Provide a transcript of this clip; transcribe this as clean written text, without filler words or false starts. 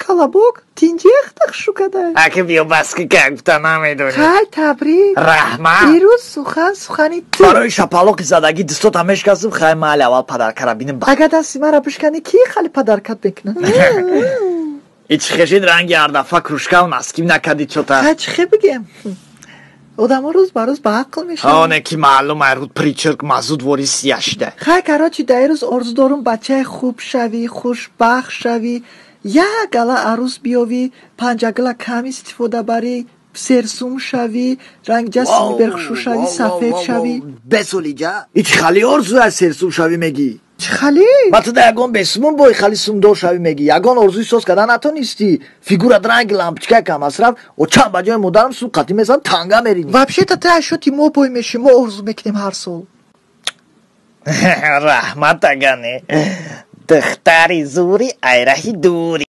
Колобок, тинҷехтах шукадай. Аки биё, бас ки, как гуфта намедонӣ. Хай, табрик. Раҳмат. Ирӯз сухан сухани ту. Барои шапалоқи задагӣ дустота мешкастум. Хай, майли, аввал подарка ра бинем. Агар дасти мара бишканӣ, ки хали подарка т мекунад? Ичи хешид, ранги ҳардафа кружка ву носки накади чота. Хай, чӣ хе бигем, одамо рӯз ба рӯз ба ақл мешаванд. Оне ки маълум, айруд причерк мазуд вори сия шида. Хай, короче, дар рӯз орзу дорум бачаи хуб шавӣ, хушбахт шавӣ, як гала арӯс биёвӣ, панҷагила кам истифода барӣ, серсум шавӣ, рангҷа симиберхушу шавӣ, сафед шавӣ. Бесолиҷа, ичи хали орзуя, серсум шавӣ мегӣ? Чӣ хали? Ба ту да ягон бесумон бой хали сумдор шавӣ мегӣ. Ягон орзуи соз кардан натонистӣ. Фигурат ранги лампочка кам масраф очам ба ҷои модарам сум қатӣ мезан, танга меринӣ. Вообще-то ты ашоти мо бой мешӣ, мо орзу мекунем ҳар сол. Раҳмат, агане духтари зури айраҳи дури.